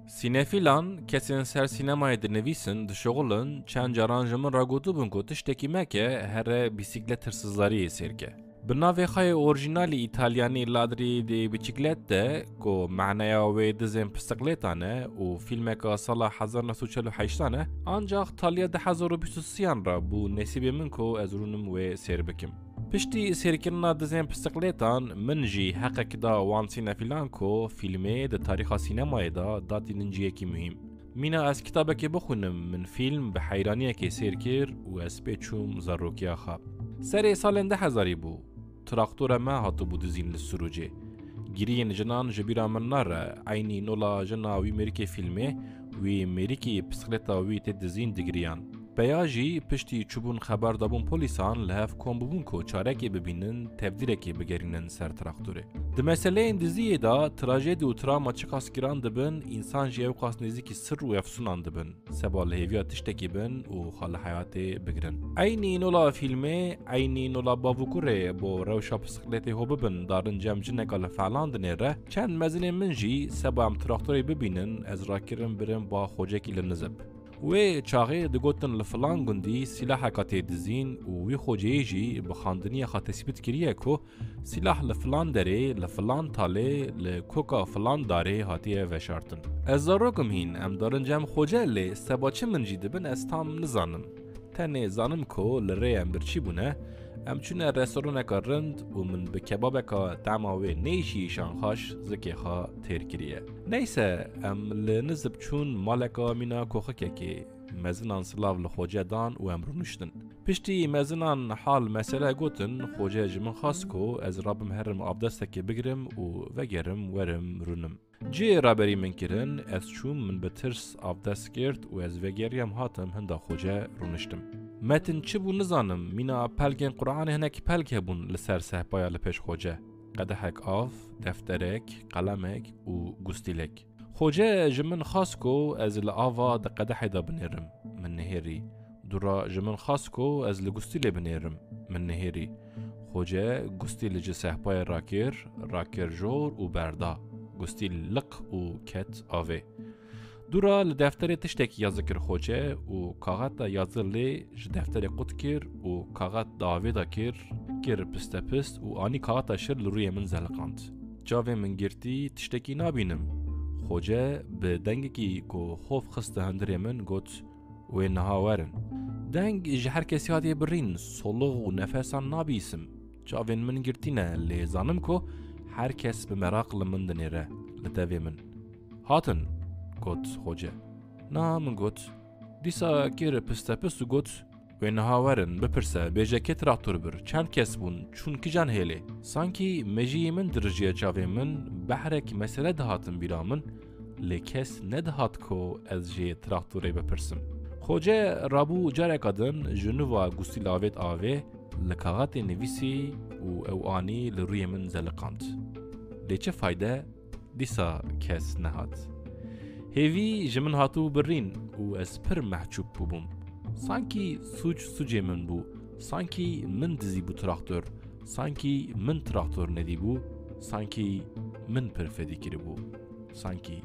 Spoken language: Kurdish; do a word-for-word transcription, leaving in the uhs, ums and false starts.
Sînefîlan, kesên ser sînemayê dinivîsin, dişixulin, çend caran ji min re gotibûn ku tiştekî meke, here bîsîklet hırsızlariyê sêr ke. Bi navê xwe yê orîjinalî îtalyanî Ladri di Biciclette, ku maneya wê dizên pisiklêtan e û fîlmeka sala hezar neh sed û çel û heştan e, ancax taliya du hezar û bîst û sêyan re bû nesîbê min ku ez rûnim wê sêr bikim. Piştî sêrkirina dizên pisiklêtan, min jî heqek da wan sînefîlan ku fîlmê di tarîxa sînemayê de datînin cihekî muhîm. Mîna ez kitabekê bixwînim, min fîlm bi heyraniyekê sêr kir û ez pê çûm zarokiya xwe. Serê salên du hezarî bû. Traktora me hatibû dizîn li Sirûcê. Giriyên jinan ji bîra min nare, eynî nola jina wî mêrikê fîlmê, wî mêrikî pisikleta wî tê dizîn digiriyan. Peya jî piştî çûbûn xeber dabûn polîsan, li hev kom bûbûn ku çarekê bibînin, tevdîrekê bigerînin ser traktorê. Di meseleyên diziyê de trajedî û travma çiqas giran dibin, însan jî ewqas nêzîkî sir û efsûnan dibin, seba li hêviya tiştekî bin û xwe li heyatê bigirin. Eynî nola fîlmê, eynî nola bav û kurê bo rewşa pisikletê ho bibin, darin cem cineka li Felan dinêre, çend mezinên min jî seba em traktorê bibînin, ez rakirim birim ba xocekî li Nizip. Wê çaxê digotin li filan gundî sîlaheka tê dizîn û wî xoceyê jî bi xandiniyê xwe tesbît kiriye ku sîlah li filan derê, li filan talê, li koka filan darê hatiye veşartin. Ez zarok im hîn, em darin cem xoce lê seba çi min jî dibin ez tam nizanim. Tenê zanim ku li rê em birçî bûne, em çûne restoraneka rind û min bi kebabeka tema wê neyşî şanxaş zikê xwe têr kiriye. Neyse, em li Nizip çûn maleka mîna koxikekê. Mezinan silav li xoce dan û em rûniştin. Piştî mezinan hal mesele gotin, xoce ji min xwest ku ez rabim herim avdestekê bigirim û vegerim werim rûnim. Cihê raberî min kirin, ez çûm, min bi tirs avdest girt û ez vegeriyam hatim hinda xoce rûniştim. Metin çi bû nizanim, mîna pelgên Quranê hinek pelg hebûn li ser sehpaya li pêş xoce. Qedehek av, defterek, qelemek û gustîlek. Xoce ji min xwest ku ez li ava di qedehê de binêrim. Min nihêrî. Dûra ji min xwest ku ez li gustîlê binêrim. Min nihêrî. Xoce gustîl ji sehpayê rakir, rakir jor û berda. Gustîl liq û ket avê. Dûra li defterê tiştekî yazî kir xoce û kaxeta yazî lê ji defterê qut kir û kaxet di avê de kir, kir pistepist û anî kaxeta şir li rûyê min zeliqand. Çavên min girtî, tiştekî nabînim. Xoce bi dengekî ku xof xiste hundirê min got, Wê niha werin. Deng ji her kesî hatiye birîn, solix û nefesan nabîsim. Çavên min girtî ne, lê zanim ku her kes bi meraq li min dinêre, li devê min. Hatin, got xoce. Na min got. Dîsa kir pistepist û got, Wê niha werin, bipirse, bêje kê traktor bir, çend kes bûn, çûn kijan hêlê? Sankî mejiyê min dirijiye çavên min, behrek mesele dihatin bîra min, lê kes nedihat ku ez jê traktorê bipirsim. Xoce rabû careka din ji nû va gustîl avêt avê, li kaxetê nivîsî û ew anî li rûyê min zeliqand. Lê çi fayde? Dîsa kes nehat. Hêvî ji min hatibû birîn û ez pir mehcûb bûbûm. Sankî sûc sûcê min bû. Sankî min dizîbû traktor. Sankî min traktor nedîbû. Sankî min pir fedî kiribû. Sankî.